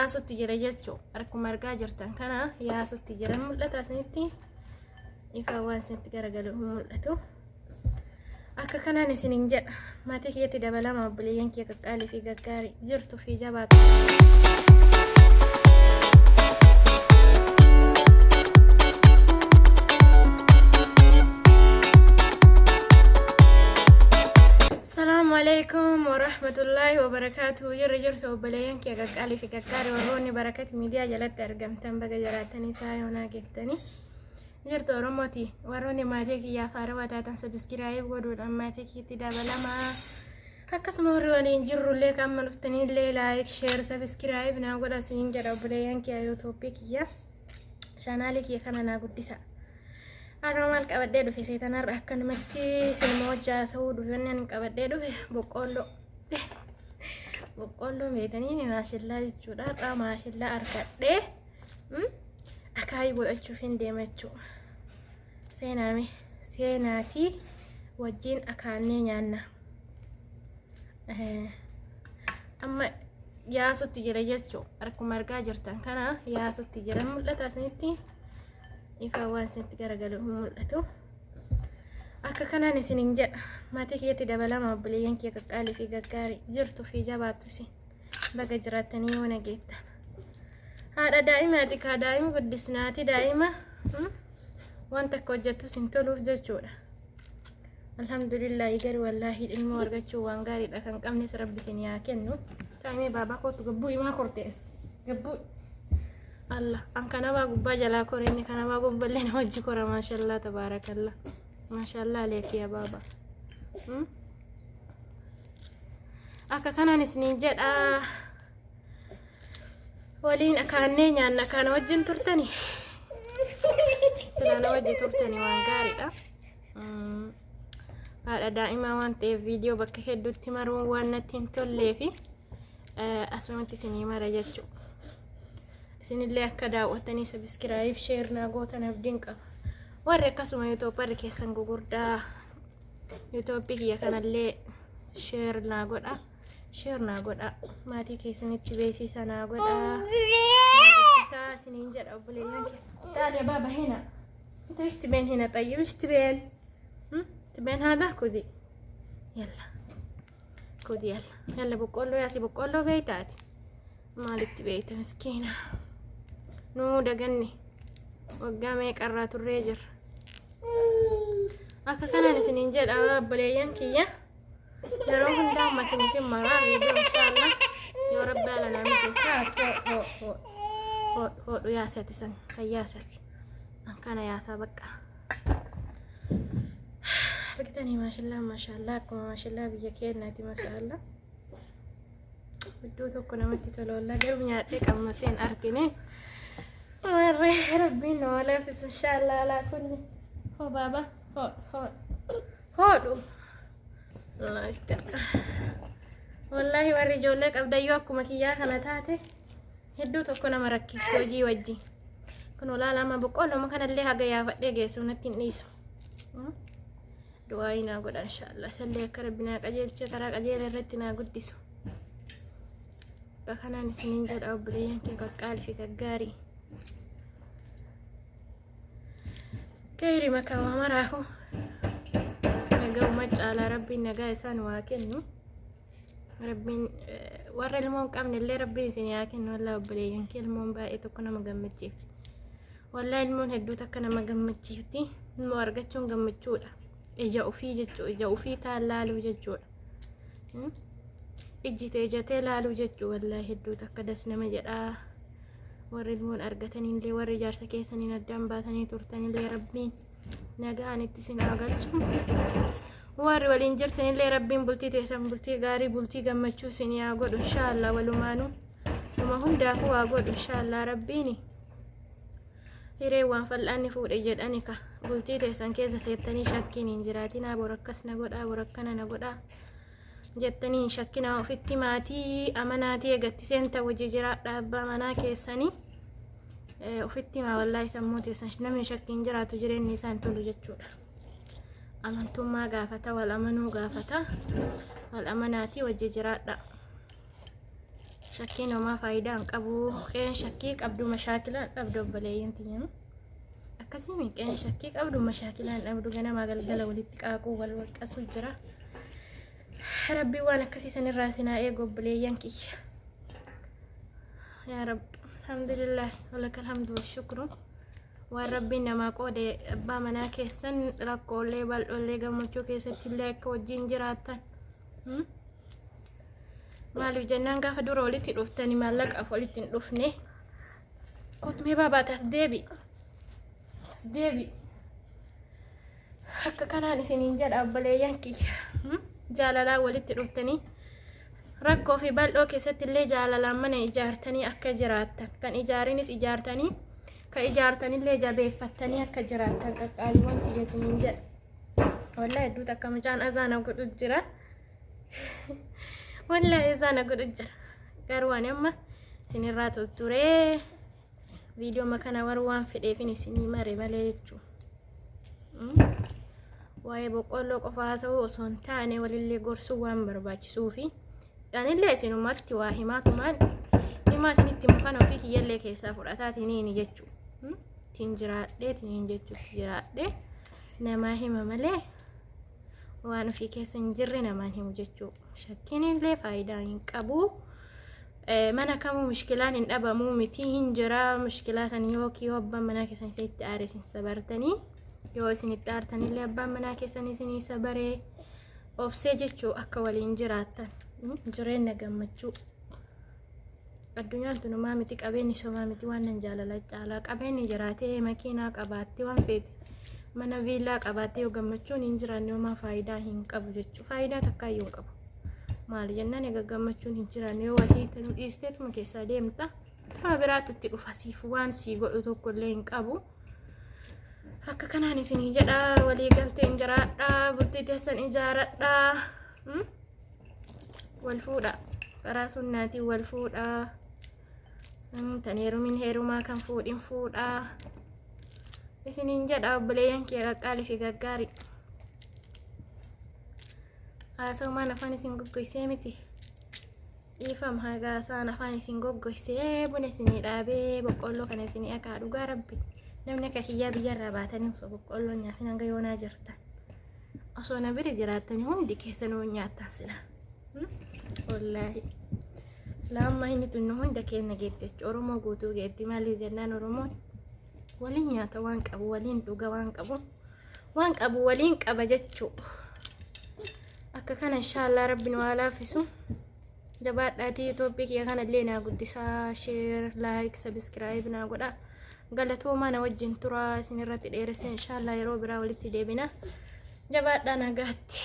Yaasutti jira jechuu akkuma argaa jirtan kana yaasutti jira mul'ata isinitti ifa waan isinitti garagalu hin mul'atu. Akka kanaan isinin jedha maatii kiyyatti dabalama obboleeyyan kiyya qaqqaalii fi gaggaarii jirtu fi jabaatu. Salaamu alaikum warahmatullaahi wabarakaatuhu. Jirri jirtu obboleeyyan kiyya qaqqaalii fi gaggaarii warroonni barakat miidiyaa jalatti argamtan baga jiraatanii isaa yoonaa geettanii. Jirtu Oromooti warroonni maatii kiyyaaf haarawaa taatan sabiskiraayib godhuudhaan maatii kiyyatti dabalamaa. Akkasuma warri waliin jirrullee kan amma dhuftanillee laayik sheer sabiskiraayib naa godha isiniin jedha obboleeyyan kiyya yuutuubii kiyya chaanaalii kiyya kana naa guddisa. Har'a maal qabadhee dhufe seetan har'a akkanumatti isinuma wajji haasa'uu dhufe wanni ani qabadhee dhufe boqqoolloo. Boqqoolloo beetanii maashillaa jechuudha. Har'a maashillaa argadhee akaayii godhachuuf hin deema jechuudha. Seenaame seenaatii wajjin akaannee nyaanna. Amma yaasutti jira jechuudha. Akkuma argaa jirtan kana yaasutti jira mul'ata isinitti. Ifa waan isinitti garagalu hin mul'atu. Akka kanaan isiniin jedha. Maatii kiyyatti dabalama obboleeyyan kiyya qaqqaalii fi gaggaarii jirtu fi jabaattu isin. Baga jiraattanii yoo nageettan. Haadha daa'imaati kaa daa'ima guddisnaati daa'ima waan takka hojjettus hin toluuf jechuudha. Alhamdulillaahi garuu wallaahi ilmoo argachuun waan gaariidha kan qabnes rabbi isin haa kennu. Taa'imee baabaa kootu gabbuu imaa kortees gabbuu. Allah an kanabaa gubbaa jalaa kore inni kanabaa gubballee na wajji kora maashallaa tabaarakallaa maashallaa aleeki yaa baabaa. Akka kanaan isiniin jedha. Waliin akaannee nyaanna kana wajjin turtani. Silaa na wajji turtani waan gaariidha. Haadha daa'imaa waan ta'eef viidiyoo bakka hedduutti maruun waan natti hin tolleefi asumatti isinii mara jechuudha. Isinillee akka daawwattanii sabiskiraayib sheer naa gootan abdiin qaba. Warri akkasuma yuutuubarri keessan gugurdaa yuutuubii kiyya kanallee sheer naa godha. Sheer naa godha. Maatii keessanitti beeksisa naa godha. Naa isiniin jedha obboleeyyan kee. Taale baaba hina. انت ايش تبين هنا طيب ايش تبين تبين هذا خذي يلا خذي يلا يلا بقوله يا سي بقوله بيتاتي maalitti beeyta miskiina nuu daganne waggaa meeqarraa turree jirra akka kanaan isiniin jedha obboleeyyan kiyya yeroo hundaa amma isiniif hin maraa viidiyoo inshaallah yoo rabbi haala naa mijeessa hodhu yaasati san san yaasati an kana yaasaa bakka argitanii maashallaa maashallaa akkuma maashallaa biyya keenyaati maashallaa iddoo tokko namatti tola wallaa garuu nyaadhee qammasee hin argine warree rabbiin nu haa laaffisu inshaallah alaa kulli hoo baaba hoo hoo hoodhu Allah istir wallaahi warri ijoollee qabdayyoo akkuma kiyyaa kana taate hedduu tokko nama rakkifti hojii wajji kun olaala amma boqqolloma kanallee haga yaafadhee geessu natti hin dhiisu du'aayii naa godha inshaallah isallee akka rabbi naa qajeelchee karaa qajeela irratti naa guddisu akka kanaan isiniin jedha obboleeyyan kee qaqqaalii fi gaggaarii Kayri makaa waa maraafu nagaa uma caalaa rabbiin nagaa isaan waa kennu rabbiin warra ilmoo hin qabne illee rabbiin isin haa kennu wallaa obboleeyyan kee ilmoon baay'ee tokko nama gammachiifti wallaa ilmoon hedduu takka nama gammachiifti ilmoo argachuun gammachuudha ija ofii jechuu ija ofii taan laaluu jechuudha ijji tee ijatee laaluu jechuu wallaa hedduu takka das nama jedhaa warri ilmoon argataniillee warri jaarsa keessaniin addaan baatanii turtanillee rabbiin nagaan itti isin haa galchu warri waliin jirtanillee rabbiin bultii teessan bultii gaarii bultii gammachuu isin haa godhu inshaallah walumaanuu numa hundaafuu haa godhu inshaallah rabbiin hiree waan fal'aanni fuudhe jedhani ka bultii teessan keessa seettanii shakkiin hin jiraatinaa bor akkas na godhaa bor akkana na godhaa jettanii hin shakkinaa ofitti maatii amanaatii eegatti seenta hojii jiraadha abbaa manaa keessanii ofitti himaa wallaahi sammuu teessan namni shakkiin jiraatu jireenyi isaa hin tolu jechuudha. Amantummaa gaafata wal amanuu gaafata wal amanaatii hojii jiraadha. Shakkiin homaa faayidaa hin qabu. Qe'een shakkii qabdu mashaakilaan dhabdu obboleeyyan tiyya. Akkasii qe'een shakkii qabdu mashaakilaan dhabdu ganamaa galgala walitti qaaquu wal waqqasuu jira. Rabbi waan akkasii sanirraa sinaa eegu obboleeyyan kiyya. Yaa Rabbi, alhamdulillah, walaka alhamdu washukru. Waan Rabbiin namaa qoode abbaa manaa keessan rakkoolee bal'oolee gammachuu keessatti illee akka wajjin jiraattan. Maaliif jennaan gaafa dura walitti dhuftani maallaqaaf walitti hin dhufne. Kotmee baabaate as deebi. As deebi. Akka kanaan isiniin jedha obboleeyyan kiyya. Jaalalaan walitti dhuftanii rakkoo fi bal'oo keessatti illee jaalalaan mana ijaartanii akka jiraattan. Kan ijaarinis ijaartanii kan ijaartanillee jabeeffattanii akka jiraattan qaqqaaliiwwan kiyya isiniin jedha. Wallahi hedduu takka mucaan azaana godhu jira. Wallahi azaana godhu jira. Garuu ani amma isinirraa tutturee viidiyoo kana warra waan fedheefin isinii mare malee jechuudha. Waa'ee boqqolloo qofa haasa'uu osoo hin taane walillee gorsuu waan barbaachisuufi anillee isinumatti waa himaatumaan himaa isinitti himu kana ofii kiyyallee keessaa fudhataatiniini jechuudha. Ittiin jiraadhee ittiin jechuutti jiraadhee namaa hima malee waan ofii keessa hin jirre namaan himu jechuudha. Shakkiin illee faayidaa hin qabu. Mana kamuu mushkilaan hin dhabamuu miti hin jira mushkilaa san yookiin yoo abbaan manaa keessan isinitti aare isin sabartanii yoo isinitti aartanillee abbaan manaa keessan isinii sabaree obsee jechuu akka waliin jiraattan jireenya gammachuu. Addunyaan tun homaa miti qabeenyi somaa miti waan nan jaalala caalaa qabeenyi jiraatee makiinaa qabaattee waan feete mana viillaa qabaattee yoo gammachuun hin jiraanne homaa faayidaa hin qabu jechuudha. Faayidaa takkaayyuu hin qabu. Maali jennaan egaa gammachuun hin jiraanne yoo walii tanuu dhiisteetuma keessaa deemta. Nama biraatu itti dhufa siif waan sii godhu tokko illee hin qabu. Akka kanaan isinii jedha walii galteen jiraadha bultii teessan ijaaradha. Wal fuudha karaa sunnaatiin wal fuudha. Tan heerumin heerumaa kan fuudhin fuudha. Isiniin jedha obboleeyyan kiyya qaqqaalii fi gaggaarii. Haasawumaan afaan isin goggoysee miti. Dhiifama haga haasaan afaan isin goggoysee buna isinii dhaabee boqqoolloo kana isinii akaa dhugaa rabbi. Namni akka kiyyaa biyyarraa baatanii osoo boqqoolloo nyaatin hanga yoonaa jirtan. Osoo na bira jiraattanii hundi keessanuu nyaattan sila. Wallaahi. Islaamummaa inni tunnu hunda keenya geetti jechuudha. Oromoo guutuu geetti. Maaliif jennaan Oromoon waliin nyaata waan qabu, waliin dhuga waan qabu, waan qabu waliin qaba jechuudha. Akka kana inshaallah rabbi nu haa laaffisu. Jabaadhaatii Itoophiyaa kiyya kanallee naa guddisaa, share, like, subscribe naa godha. Galatoomaa na wajjin turaa isin irratti dheeresse inshaallah yeroo biraa walitti deebina. Jabaadhaa nagaatti.